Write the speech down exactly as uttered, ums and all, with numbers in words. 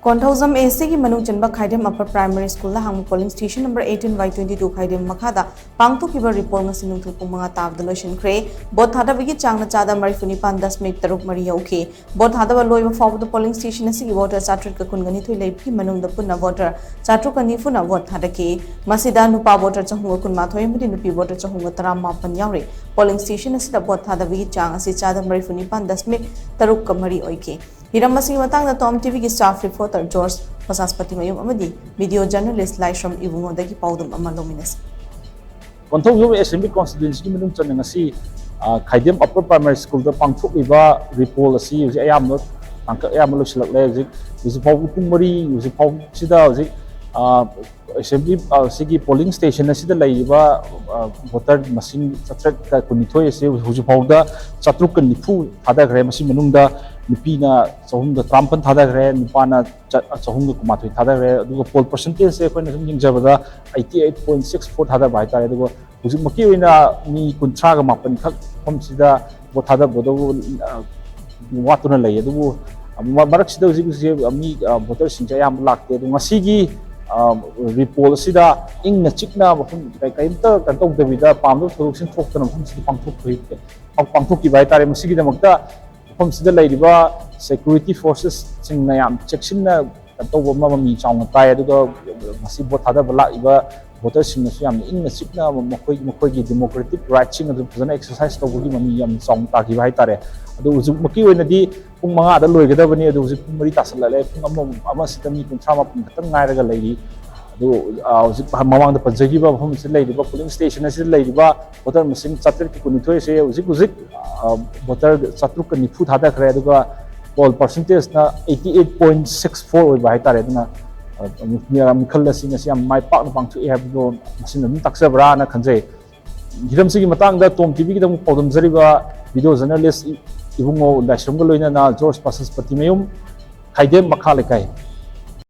ꯀꯣꯟꯊꯧꯖꯝ ꯑꯦ ꯁꯤꯒꯤ ꯃꯅꯨꯡ ꯆꯟꯕ ꯈꯥꯏꯗꯦꯝ ꯑꯄꯔ ꯄ꯭ꯔꯥꯏꯃꯔꯤ ꯁ꯭ꯀꯨꯜꯗ ꯍꯥꯡꯕ polling station number eighteen by twenty two ꯈꯥꯏꯗꯦꯝ ꯃꯈꯥꯗ ꯄꯥꯡꯊꯣꯛꯈꯤꯕ ꯔꯤꯄꯣꯜ ꯉꯁꯤ ꯅꯨꯡꯊꯤꯜ ꯄꯨꯡ ꯃꯉꯥ ꯇꯥꯕꯗ ꯂꯣꯏꯁꯤꯟꯈ꯭ꯔꯦ꯫ ꯚꯣꯠ ꯊꯥꯗꯕꯒꯤ ꯆꯥꯡꯅ ꯆꯥꯗ ꯃꯔꯤꯐꯨ ꯅꯤꯄꯥꯟ ꯗꯁꯃꯤꯛ ꯇꯔꯨꯛ ꯃꯔꯤ ꯌꯧꯈꯤ꯫ ꯚꯣꯠ ꯊꯥꯗꯕ ꯂꯣꯏꯕ ꯐꯥꯎꯕꯗ ꯄꯣꯂꯤꯡ ꯁ꯭ꯇꯦꯁꯟ ꯑꯁꯤꯒꯤ ꯚꯣꯇꯔ ꯆꯥꯇ꯭ꯔꯦꯠꯀ ꯀꯨꯟꯒ ꯅꯤꯊꯣꯏ ꯂꯩꯕꯒꯤ ꯃꯅꯨꯡꯗ ꯄꯨꯟꯅ ꯚꯣꯇꯔ ꯆꯥꯇ꯭ꯔꯨꯛꯀ ꯅꯤꯐꯨꯅ ꯚꯣꯠ ꯊꯥꯗꯈꯤ꯫ ꯃꯁꯤꯗ ꯅꯨꯄꯥ ꯚꯣꯇꯔ ꯆꯍꯨꯝꯒ ꯀꯨꯟꯃꯥꯊꯣꯏ ꯑꯃꯗꯤ ꯅꯨꯄꯤ ꯚꯣꯇꯔ ꯆꯍꯨꯝꯒ ꯇꯔꯥꯃꯥꯄꯟ ꯌꯥꯎꯔꯤ꯫ ꯄꯣꯂꯤꯡ ꯁ꯭ꯇꯦꯁꯟ ꯑꯁꯤꯗ ꯚꯣꯠ ꯊꯥꯗꯕꯒꯤ ꯆꯥꯡ ꯑꯁꯤ ꯆꯥꯗ ꯃꯔꯤꯐꯨ ꯅꯤꯄꯥꯟ ꯗꯁꯃꯤꯛ ꯇꯔꯨꯛꯀ ꯃꯔꯤ ꯑꯣꯏꯈꯤ꯫ ꯍꯤꯔꯝ ꯑꯁꯤꯒꯤ ꯃꯇꯥꯡꯗ ꯇꯣꯝ ꯇꯤꯚꯤꯒꯤ ꯁ꯭ꯇꯥꯐ ꯔꯤꯄꯣꯔꯇꯔ ꯖꯣꯔꯖ ꯄ꯭ꯔꯁꯥꯁꯄꯇꯤ ꯃꯌꯨꯝ ꯑꯃꯗꯤ ꯚꯤꯗꯤꯑꯣ ꯖꯔꯅꯦꯂꯤꯁ ꯂꯥꯏꯁ꯭ꯔꯝ ꯏꯕꯨꯡꯉꯣꯗꯒꯤ ꯄꯥꯎꯗꯝ ꯑꯃ ꯂꯧꯃꯤꯟꯅꯁꯤ꯫ ꯀꯣꯟꯊꯧꯖꯝ ꯑꯦꯁꯦꯝꯕ꯭ꯂꯤ ꯀꯣꯟꯁꯇꯤꯇ꯭ꯋꯦꯟꯁꯤꯒꯤ ꯃꯅꯨꯡ ꯆꯟꯅ ꯉꯁꯤ, ꯑ, ꯈꯥꯏꯗꯦꯝ ꯑꯄꯔ ꯄ꯭ꯔꯥꯏꯃꯥꯔꯤ ꯁ꯭ꯀꯨꯜꯗ ꯄꯥꯡꯊꯣꯛꯂꯤꯕ ꯔꯤꯄꯣꯜ ꯑꯁꯤ ꯍꯧꯖꯤꯛ ꯑꯌꯥꯝꯕ, ꯇꯥꯡꯀꯛ ꯑꯌꯥꯝꯕ ꯂꯣꯏꯁꯤꯜꯂꯛꯂꯦ꯫ ꯍꯧꯖꯤꯛ, ꯍꯧꯖꯤꯛ ꯐꯥꯎꯕ ꯄꯨꯡ ꯃꯔꯤ, ꯍꯧꯖꯤꯛ ꯐꯥꯎꯕꯁꯤꯗ ꯍꯧꯖꯤꯛ, ꯑ, ꯑꯦꯁꯦꯝꯕ꯭ꯂꯤ, ꯑ, ꯁꯤꯒꯤ ꯄꯣꯂꯤꯡ ꯁ꯭ꯇꯦꯁꯟ ꯑꯁꯤꯗ ꯂꯩꯔꯤꯕ, ꯑ, ꯚꯣꯇꯔ ꯃꯁꯤꯡ ꯆꯥꯇ꯭ꯔꯦꯠꯀ ꯀꯨꯟꯅꯤꯊꯣꯏ ꯑꯁꯤ ꯍꯧꯖꯤꯛ ꯐꯥꯎꯕꯗ ꯆꯥꯇ꯭ꯔꯨꯛꯀ ꯅꯤꯐꯨ ꯊꯥꯗꯈ꯭ꯔꯦ꯫ ꯃꯁꯤ ꯃꯅꯨꯡꯗ ꯅꯨꯄꯤꯅ ꯆꯍꯨꯝꯒ ꯇꯔꯥꯃꯥꯄꯟ ꯊꯥꯗꯈ꯭ꯔꯦ, ꯅꯨꯄꯥꯅ ꯆ-, ꯆꯍꯨꯝꯒ ꯀꯨꯟꯃꯥꯊꯣꯏ ꯊꯥꯗꯈ꯭ꯔꯦ꯫ ꯑꯗꯨꯒ ꯄꯣꯜ ꯄꯔꯁꯦꯟꯇꯦꯖꯁꯦ ꯑꯩꯈꯣꯏꯅ ꯁꯨꯝ ꯌꯦꯡꯖꯕꯗ eighty eight point six four ꯊꯥꯗꯕ ꯍꯥꯏꯇꯥꯔꯦ꯫ ꯑꯗꯨꯒ ꯍꯧꯖꯤꯛꯃꯛꯀꯤ ꯑꯣꯏꯅ ꯃꯤ ꯀꯨꯟꯊ꯭ꯔꯥꯒ ꯃꯥꯄꯟ ꯈꯛ ꯃꯐꯝꯁꯤꯗ ꯚꯣꯠ ꯊꯥꯗꯕꯗꯕꯨ, ꯑ, ꯋꯥꯠꯇꯨꯅ ꯂꯩ꯫ ꯑꯗꯨꯕꯨ, ꯑ, ꯃ-, ꯃꯔꯛꯁꯤꯗ ꯍꯧꯖꯤꯛ ꯍꯧꯖꯤꯛ ꯃꯤ, ꯑ, ꯚꯣꯇꯔꯁꯤꯡꯁꯦ ꯑꯌꯥꯝꯕ ꯂꯥꯛꯇꯦ꯫ ꯑꯗꯣ ꯉꯁꯤꯒꯤ, ꯑ, ꯔꯤꯄꯣꯜ ꯑꯁꯤꯗ ꯏꯪꯅ ꯆꯤꯛꯅ ꯃꯐꯝ ꯀꯩ-, ꯀꯔꯤꯝꯇ ꯀꯩꯅꯣ ꯇꯧꯗꯕꯤꯗ ꯄꯥꯝꯗꯕ ꯊꯧꯗꯣꯛꯁꯤꯡ ꯊꯣꯛꯇꯅ ꯃꯐꯝꯁꯤꯗ ꯄꯥꯡꯊꯣꯛꯄ-, ꯄꯥꯡꯊꯣꯛꯈꯤꯕ ꯍꯥꯏꯇꯥꯔꯦ꯫ ꯃꯁꯤꯒꯤꯗꯃꯛꯇ ꯃꯐꯝꯁꯤꯗ ꯂꯩꯔꯤꯕ ꯁꯦꯀ꯭ꯌꯨꯔꯤꯇꯤ ꯐꯣꯔꯁꯦꯁꯁꯤꯡꯅ ꯌꯥꯝ ꯆꯦꯛꯁꯤꯟꯅ ꯀꯩꯅꯣ ꯇꯧꯕ ꯑꯃ ꯃꯃꯤ ꯆꯥꯎꯅ ꯇꯥꯏ꯫ ꯑꯗꯨꯒ ꯉꯁꯤ ꯚꯣꯠ ꯊꯥꯗꯕ ꯂꯥꯛꯏꯕ ꯚꯣꯇꯔꯁꯤꯡꯅꯁꯨ ꯌꯥꯝꯅ ꯏꯪꯅ ꯆꯤꯛꯅ ꯃꯈꯣꯏ, ꯃꯈꯣꯏꯒꯤ ꯗꯦꯃꯣꯀ꯭ꯔꯦꯇꯤꯛ ꯔꯥꯏꯠꯁꯤꯡ ꯑꯗꯨ ꯐꯖꯅ ꯑꯦꯛꯁꯔꯁꯥꯏꯁ ꯇꯧꯕꯒꯤ ꯃꯃꯤ ꯌꯥꯝꯅ ꯆꯥꯎꯅ ꯇꯥꯈꯤꯕ ꯍꯥꯏꯇꯥꯔꯦ꯫ ꯑꯗꯨ ꯍꯧꯖꯤꯛꯃꯛꯀꯤ ꯑꯣꯏꯅꯗꯤ ꯄꯨꯡ ꯃꯉꯥꯗ ꯂꯣꯏꯒꯗꯕꯅꯤ, ꯑꯗꯨ ꯍꯧꯖꯤꯛ ꯄꯨꯡ ꯃꯔꯤ ꯇꯥꯁꯜꯂꯛꯂꯦ꯫ ꯄꯨꯡ ꯑꯃ, ꯑꯃꯁꯤꯗ ꯃꯤ ꯀꯨꯟꯊ꯭ꯔꯥ ꯃꯥꯄꯟ ꯈꯛꯇꯪ ꯉꯥꯏꯔꯒ ꯂꯩꯔꯤ꯫ ꯑꯗꯨ, ꯑ, ꯍꯧꯖꯤꯛ ꯃꯃꯥꯡꯗ ꯄꯟꯖꯈꯤꯕ ꯃꯐꯝ ꯑꯁꯤꯗ ꯂꯩꯔꯤꯕ ꯄꯣꯂꯤꯡ ꯁ꯭ꯇꯦꯁꯟ ꯑꯁꯤꯗ ꯂꯩꯔꯤꯕ ꯚꯣꯇꯔ ꯃꯁꯤꯡ ꯆꯥꯇ꯭ꯔꯦꯠꯀ ꯀꯨꯟꯅꯤꯊꯣꯏ ꯑꯁꯦ ꯍꯧꯖꯤꯛ ꯍꯧꯖꯤꯛ, ꯑ, ꯚꯣꯇꯔ ꯆꯥꯇ꯭ꯔꯨꯛꯀ ꯅꯤꯐꯨ ꯊꯥꯗꯈ꯭ꯔꯦ꯫ ꯑꯗꯨꯒ pol ꯄꯔꯁꯦꯟꯇꯦꯖꯅ eighty eight point six four ꯑꯣꯏꯕ ꯍꯥꯏꯇꯥꯔꯦ꯫ ꯑꯗꯨꯅ, ꯑ, ꯃꯤꯈꯜ ꯑꯁꯤ ꯉꯁꯤ ꯌꯥꯝ ꯃꯥꯏ ꯄꯥꯛꯅ ꯄꯥꯡꯊꯣꯛꯑꯦ ꯍꯥꯏꯕꯗꯣ ꯃꯁꯤꯅ ꯑꯗꯨꯝ ꯇꯥꯛꯆꯕ꯭ꯔꯥꯅ ꯈꯟꯖꯩ꯫ ꯍꯤꯔꯝꯁꯤꯒꯤ ꯃꯇꯥꯡꯗ ꯇꯣꯝ ꯇꯤꯚꯤꯒꯤꯗꯃꯛ ꯄꯥꯎꯗꯝꯖꯔꯤꯕ ꯚꯤꯗꯤꯑꯣ ꯖꯔꯅꯦꯂꯤꯁ ꯏ-, ꯏꯕꯨꯡꯉꯣ ꯂꯥꯏꯁ꯭ꯔꯝꯒ ꯂꯣꯏꯅꯅ ꯖꯣꯔꯖ ꯄ꯭ꯔꯁꯥꯁꯄꯇꯤ ꯃꯌꯨꯝ, ꯈꯥꯏꯗꯦꯝ ꯃꯈꯥ ꯂꯩꯀꯥꯏ꯫